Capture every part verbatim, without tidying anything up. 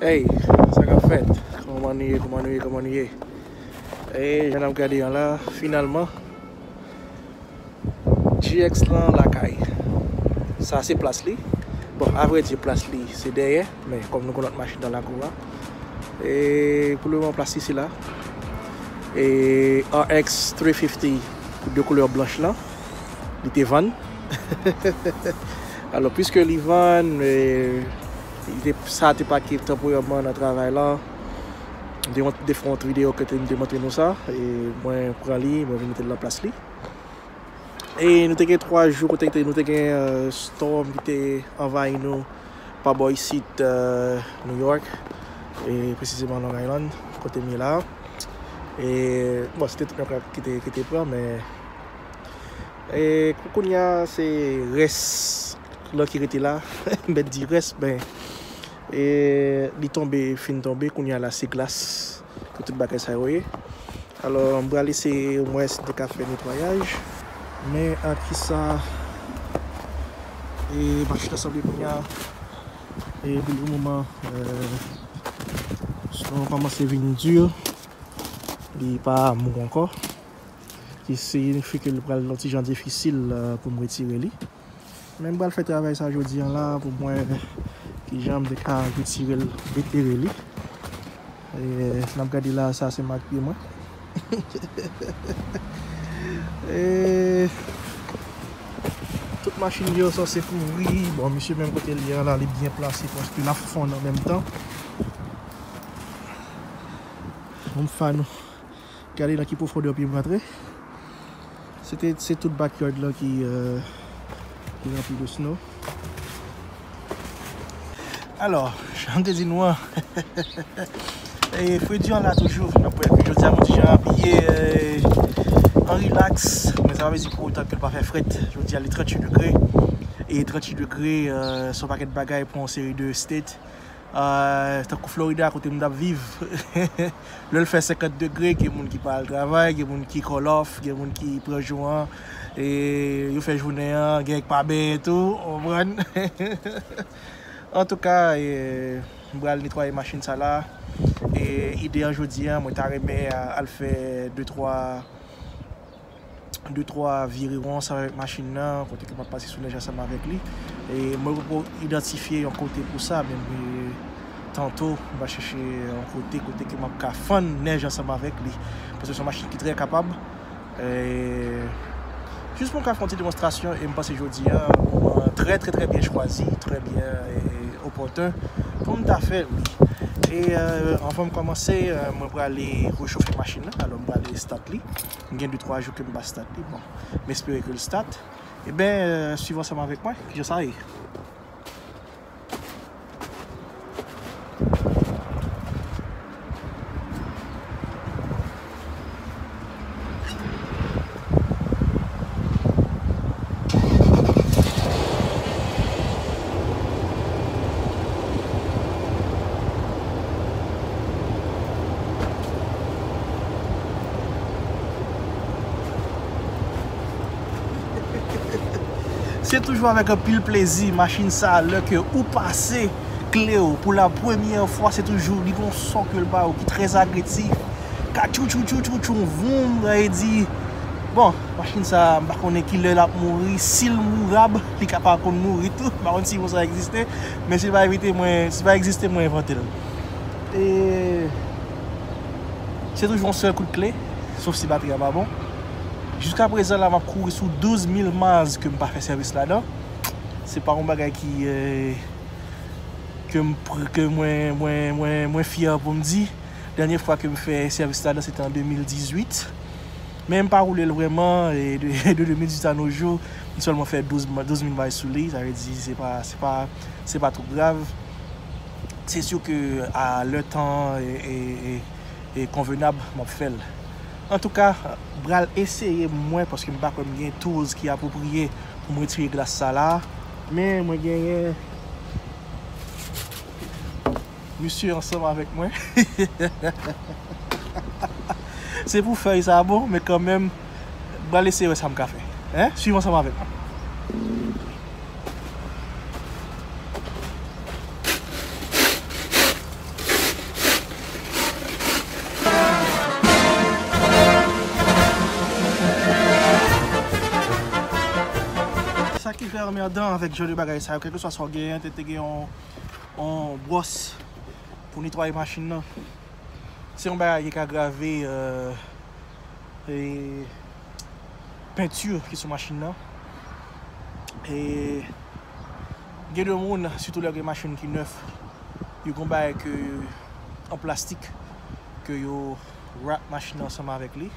Hey, sa k ap fèt? Kòman nou ye? Kòman nou ye? Kòman nou ye? E jan n ap gade an la, finalman, G X lan lakay. Sa se plas li. Bon, avrèdi, plas li se dèyè, men kòm nou gen lòt machin nan lakou a, e pou lemoman plas li se la. E R X three fifty de koulè blanch lan, li te vann. Alò, piske li vann, e, li te, sa te pake tanporèman nan travay la. M te mont-, te fè yon videyo kote m te montre nou sa. E mwen pran li, mwen vin mete l nan plas li. E nou te gen twa jou kote te, nou te gen, euh, storm ki te anvayi nou pa bò isit, euh, New York, e presizeman Long Island, kote m ye la. E, bon, se te tout nèg ki te, ki te pran, men, e, pou kounye a, se rès lan ki rete la. M mèt di rès, men, e, li tonbe, fin tonbe, kounye a la, se glas. Pou tout bagay sa yo ye. Alò, m pral eseye wè si m te ka fè netwayaj. Men ak kisa, e, machin nan sanble kounye a, e, pou le moman, e, snon kòmanse vin di, li pa mou ankò. Ki siyifi ke li pral yon ti jan difisil, e, pou m retire li. Men m pral fè travay sa jodi an la pou m wè kijan m te ka retire l, detere li. E, n ap gade la, sa se mak pye mwen. E, tout machin yo sanse kouvri. Bon, misye menm kote l ye a la, li byen plase paske l ap fonn an menm tan. Bon, m fè nou gade nan ki pwofondè pye m rantre. Se te, se tout backyard lan ki, euh, ki ranpli de snow. Alò, jan m te di nou an, e, fredi an la toujou, n ap wè, jodi a, mwen ti jan abiye, e, an rilaks, men sa pa vle di pou otan ke l pa fè frèt. Jodi a, li tranntuit degre, e tranntuit degre, e, se yon pakèt bagay pou yon seri de state. Ah, tankou Florida, kote m t ap viv, lè l fè senkant degre, gen moun ki pa al travay, gen moun ki call off, gen moun ki pran jou an, e yo fè jounen an, gen k pa benyen tou, w konprann? Antouka, e, m pral netwaye machin sa la. E ide an jodi an, mwen ta renmen, a, al fè de twa de twa vire won ansanm avèk machin nan, kote ke m ap pase sou nèj ansanm avèk li. E mwen poko idantifye yon kote pou sa, men, e, tanto, m va chèche yon kote, kote ke m ap ka fann nèj ansanm avèk li. Paske se yon machin ki trè kapab. E, jis pou m ka fè yon ti demonstrasyon, e m panse jodi a, yon moman trè, trè, trè byen chwazi, trè byen, e, opòten pou m ta fè li. E, e, anvan m kòmanse, e, mwen prale rechofe machin nan, alò m prale start li. M gen de twa jou ke m pa start li. Bon, m espere ke l start. Eben, euh, swiv ansanm avèk mwen, kijan sa ye. Se toujou avèk anpil plezi, machin sa a, lè ke ou pase kle w pou la premyè fwa, se toujou, li gon son ke l ba ou ki trè agresif. Ka tchou tchou tchou tchou tchou, voum, sa vle di, bon, machin sa a, m pa konnen ki lè l ap mouri, si l mourab, li ka pa konn mouri tou, m pa konn si mo sa egziste, men si l pa evite mwen, si l pa egziste, mwen envante l. E se toujou yon sèl kout kle, sof si batri a pa bon. Jiska prezan la, m ap kouri sou douz mil miles ke m pa fè sèvis ladan. Se pa yon bagay ki, eh, ke m pr-, ke mwen, mwen, mwen, mwen fyè pou m di. Dènye fwa ke m fè sèvis ladan, se te an de mil dizuit. Men m pa woule l vrèman, e de, de de mil dizuit à nos jours, m sèlman fè douz, douz mil miles sou li, sa vle di se pa, se pa, se pa twò grav. Se si ke a lè tan e, e, e, e konvenab, m ap fè l. Antouka, m pral eseye mwen, paske m pa kwè m gen tools ki apwopriye pou m retire glas sa la. Men mwen genyen misye ansanm avèk mwen. Se pou fèy sa bon, men kanmenm, m pral eseye wè sa m ka fè. Hein? Swiv ansanm avèk mwen. Bon, anmèdan avèk jan de bagay sa yo, kèlkeswa sa w genyen, te, te gen yon, yon bwòs pou netwaye machin nan. Se yon bagay ki ka grave, euh, e, penti ki sou machin nan. E gen de moun, sitou lè gen machin ki nèf, yo gen bagay ke, an plastik, ke yo wrap machin nan ansanm avèk li.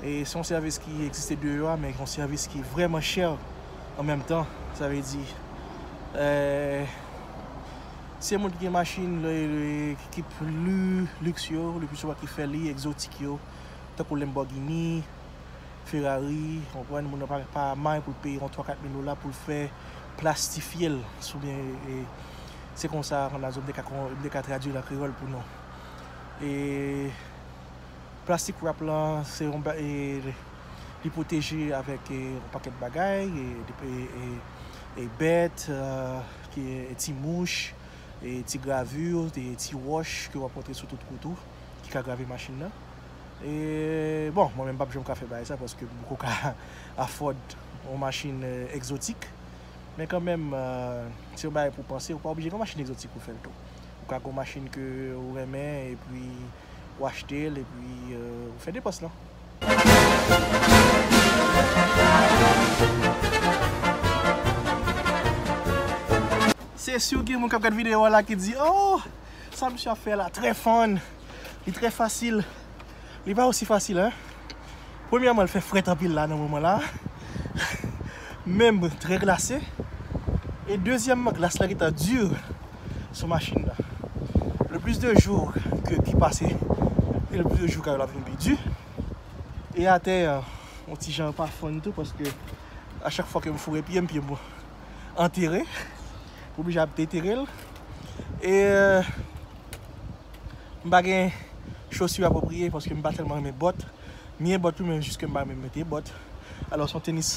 E se yon sèvis ki egziste deyò a, men yon sèvis ki vrèman chè an menm tan. Sa vle di, eh, se moun ki gen machin le, le, ki pli liks yo, le pli souvan ki fè li, egzotik yo, tankou Lamborghini, Ferrari, w konprann, moun nan pa, pa may pou l peye yon twa kat mil dola pou l fè plastifye l, oubyen, e, se konsa, nan zòn m te ka kon-, m te ka tradui l an kreyòl pou nou. E plastik wrap lan, se yon ba-, e, li pwoteje avèk, e, yon pakèt bagay, e, e, e, e bèt, e, ki, e, ti mouch, e, ti gravi, e, ti wòch ke w ap rantre sou tout kout ou, ki ka grave machin nan. E, bon, mwen menm m p ap janm ka fè bagay sa, paske m poko ka afford yon machin, e, egzotik. Men kanmenm, e, se yon bagay pou w panse, ou pa oblije gen yon machin egzotik pou w fè l tou. Ou ka gen yon machin ke ou renmen, epi ou achte l, epi, e, ou fè depans lan. Se si gen moun k ap gad videyo a la ki di, "Oh, sa misye ap fè la, trè fun, li trè fasil." Li pa osi fasil, en. Premyèman, l fè frèt anpil la nan moman la. Menm trè glase. E dezyèmman, glas la gentan di sou machin nan. Le plis de jou ke, ki pase, e le plis de jou ke l ap vin pi di. E atè, yon ti jan pa fun tou, paske a chak fwa ke m foure pye m, pye m antere. M oblije ap detere l. E, m pa gen chosi apwopriye paske m pa tèlman renmen bòt. M gen bòt wi, men jis ke m pa renmen mete bòt. Alò, se yon tenis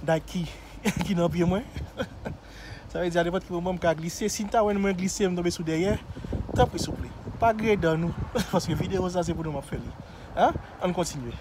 Nike ki nan pye mwen. Sa vle di, a nenpòt ki moman, m ka glise. Si n ta wè mwen glise, m tonbe sou dèyè, tanpri, souple, pa griyen dan nou, paske videyo sa, se pou nou m ap fè li. An? Ann kontinye.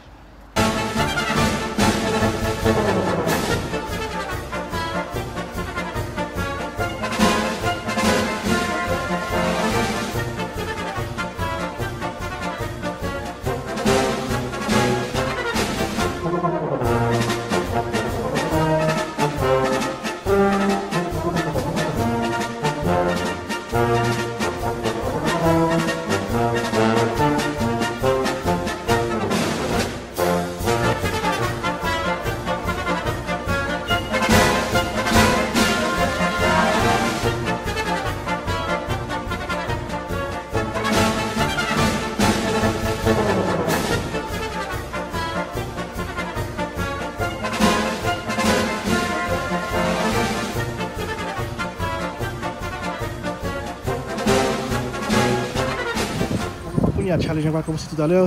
Kounye a, challenge an pral kòmanse toutalè.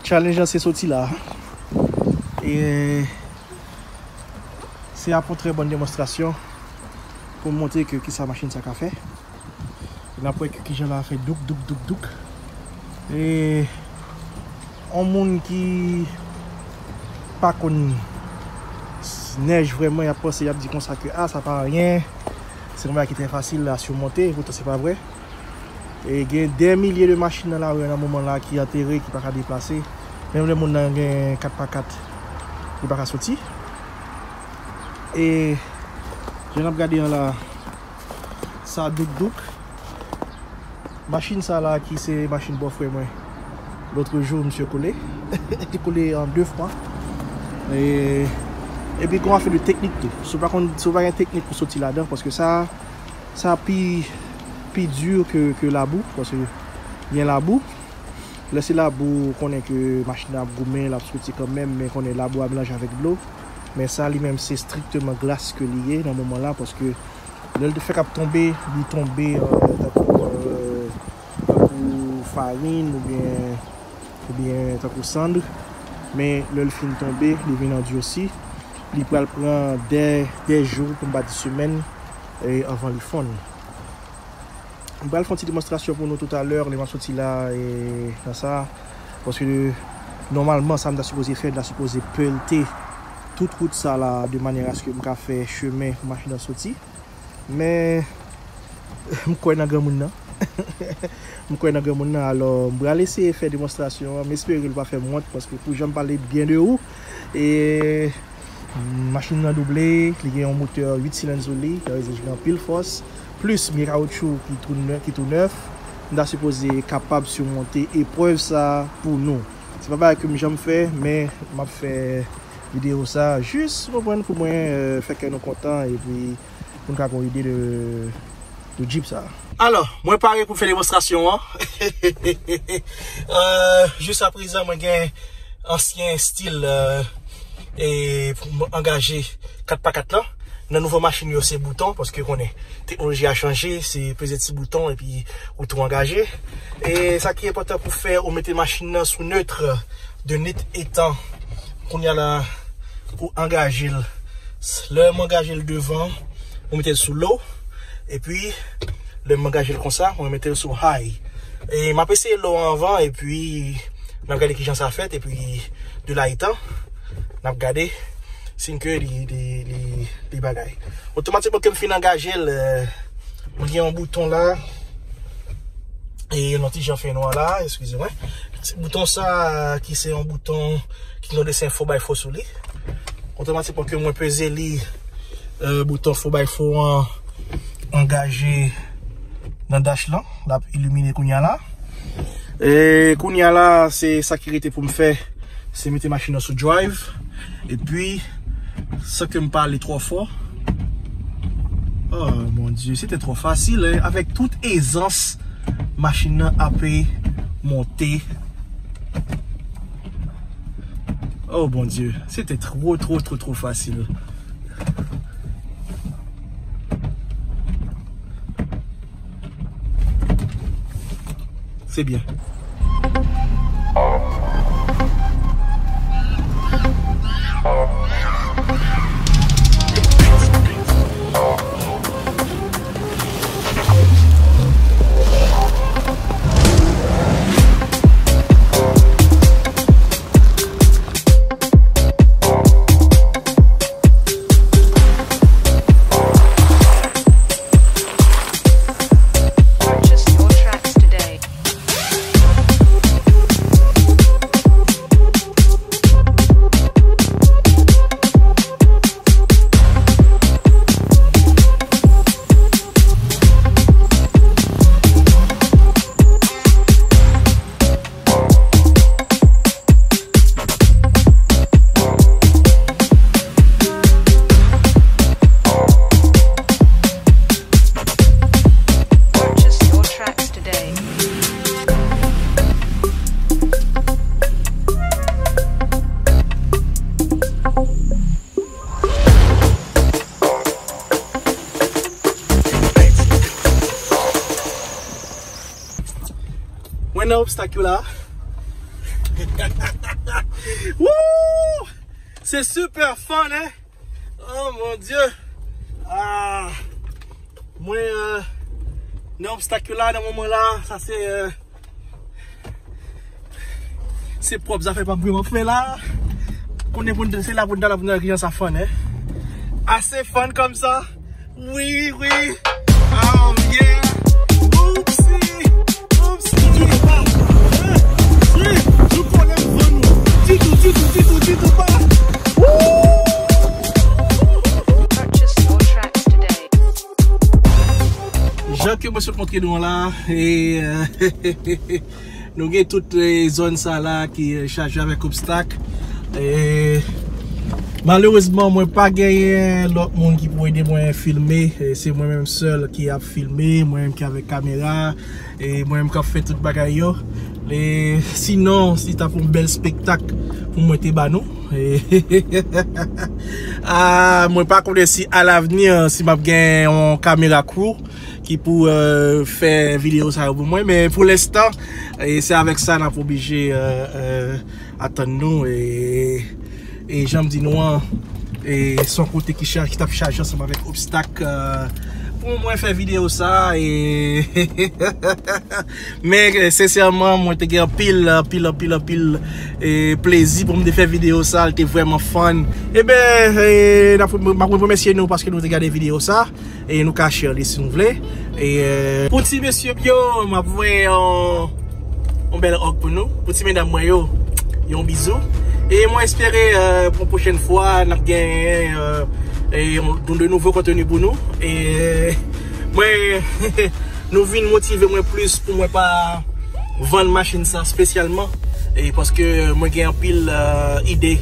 Challenge lan se soti la. E se ap yon trè bòn demonstrasyon pou m montre ke kisa machin sa ka fè. N ap wè ki, kijan l ap fè douk, douk, douk, douk. E yon moun ki pa konn s-, nèj vrèman, y ap panse, y ap di konsa ke, a, sa pa anyen. Se yon bagay ki trè fasil a simonte, poutan se pa vrè. E gen dè milye de machin nan lari a nan moman la ki antere, ki pa ka deplase. Menm lè moun nan gen kat pa kat, li pa ka soti. E jan n ap gade an la, sa douk douk. Machin sa la ki se machin bòfrè mwen. Lòt jou, misye kole. Li kole an de fwa. E, epi gon afè de teknik tou. Si w pa konn, si w pa gen teknik pou soti ladan, paske sa, sa pi, pi di ke, ke labou, paske gen labou. Lè se labou, ou konnen ke machin nan ap goumen, l ap soti kanmenm, men konnen labou a melanje avèk dlo. Men sa li menm se strikteman glas ke li ye nan moman la, paske lè l te fèk ap tonbe, li tonbe, euh, tankou, euh, tankou farin oubyen, oubyen tankou sann. Men lè l fin tonbe, li vin andisi. Li pral pran dè, dè jou, pou m pa di semèn, e, anvan li fonn. M pral fè yon ti demonstrasyon pou nou toutalè, lè m ap soti la, e, nan sa. Paske, nòmalman, sa m ta sipoze fè, m ta sipoze pèlte tout wout sa la de manyè aske m ka fè chemen pou machin nan soti. Men, m kwè nan granmoun nan. M kwè nan granmoun nan, alò, m pral eseye fè demonstrasyon an. M espere l pa fè m wont, paske pou jan m pale byen de ou, e, machin nan double, li gen yon motè uit silenn sou li, sa vle di li gen anpil fòs. Plis, m gen kawotchou ki tou nè-, ki tou nèf. M ta sipoze kapab simonte eprèv sa pou nou. Se pa bagay ke m janm fè, men m ap fè videyo sa jis, ou konprann, pou mwen, euh, fè kè nou kontan, epi pou n ka gon ide de, de Jeep sa. Alò, mwen pare pou fè demonstrasyon an. Euh, jis aprezan, mwen gen ansyen stil, euh, e pou m angaje kat pa kat lan. Nan nouvo machin yo, se bouton, paske konnen teknoloji a chanje, se peze ti bouton epi ou tou angaje. E sa ki enpòtan pou fè, ou mete machin nan sou neutre, de net étant. Kounye a la, ou angaje l. Lè m angaje l devan, ou mete l sou low. Epi, lè m angaje l konsa, mwen mete l sou high. E m ap eseye low an anvan, epi n ap gade kijan sa fèt, epi de la etan, n ap gade sin ke li, li, li, li bagay. Otomatikman ke m fin angaje l, euh, mwen gen yon bouton la, e yon ti jan fè nwa la, eskize mwen. Ti bouton sa, ki se yon bouton ki gen yon desen four by four sou li. Otomatikman ke mwen peze li, euh, bouton four by four an angaje nan dash lan, l ap ilimine kounye a la. E kounye a la, se sa ki rete pou m fè, se mete machin nan sou drive. Epi, san ke m pale twò fò. Oh mon Dieu, se te twò fasil, hein. Avèk tout ezans, machin nan ape monte. Oh Bondye, se te two, two, two, two fasil. Se byen. Purchase your tracks today. Purchase your tracks today. Mwen nan obstak yo la. Woo! Se super fun, hein? Oh mon Dieu! Ah! Mwen, euh, nan obstak yo la, nan moman la, sa se, euh, se pwòp zafè pa m ap fè la. Konnen pou n, se la pou n, la pou n, kijan sa fun, hein? Ase fun kòm sa. Wi, wi. Oh, yeah. Oupsie. Oupsie. Wi, nou konnen m vann nou. Ditou, ditou, ditou, ditou pa. Purchase your tracks today. Jan ke mwen sot montre nou an la, e, euh, nou gen tout, eh, zòn sa la ki, eh, chaje avèk obstak. Eh, malerezman, mwen pa genyen lòt moun ki pou ede mwen filme. Eh, se mwen menm sèl ki ap filme, mwen menm ki avèk kamera, e mwen menm k ap fè tout bagay yo. E sinon, se t ap yon bèl spektak pou mwen te ba nou. E, ah, mwen pa konnen si alavni, si m ap gen yon kamera crew ki pou, euh, fè videyo sa yo pou mwen. Men pou lenstan, e se avèk sa n ap oblije, euh, euh, atann nou. E, e jan m di nou an, e se yon kote ki chaje, ki t ap chaje ansanm avèk obstak, euh, Pou mwen fè videyo sa, e men sensèman mwen te gen anpil anpil anpil anpil e plezi pou m te fè videyo sa, li te vrèman fun. Ebyen, e, n ap, m ap remèsye nou paske nou te gade videyo sa. E nou ka share li si nou vle. E, e, pou ti mesye m yo, m ap voye yon, yon bèl hug pou nou. Pou ti medam mwen yo, yon bizou. E mwen espere, e, pou pwochèn fwa n ap gen, e, e, yon, de nouvo konteni pou nou. E mwen nou vin motive mwen plis pou mwen pa vann machin sa espesyalman. E paske mwen gen anpil, e, ide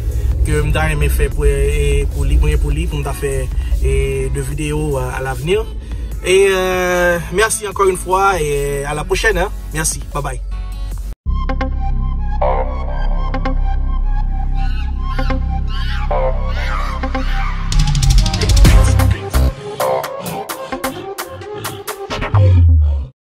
ke m ta renmen fè pou, e, pou li, mwen pou li, pou m ta fè, e, de videyo, e, à l'avenir. E, e, mèsi ankò yon fwa e à la prochaine, hein. Mèsi, bye bye.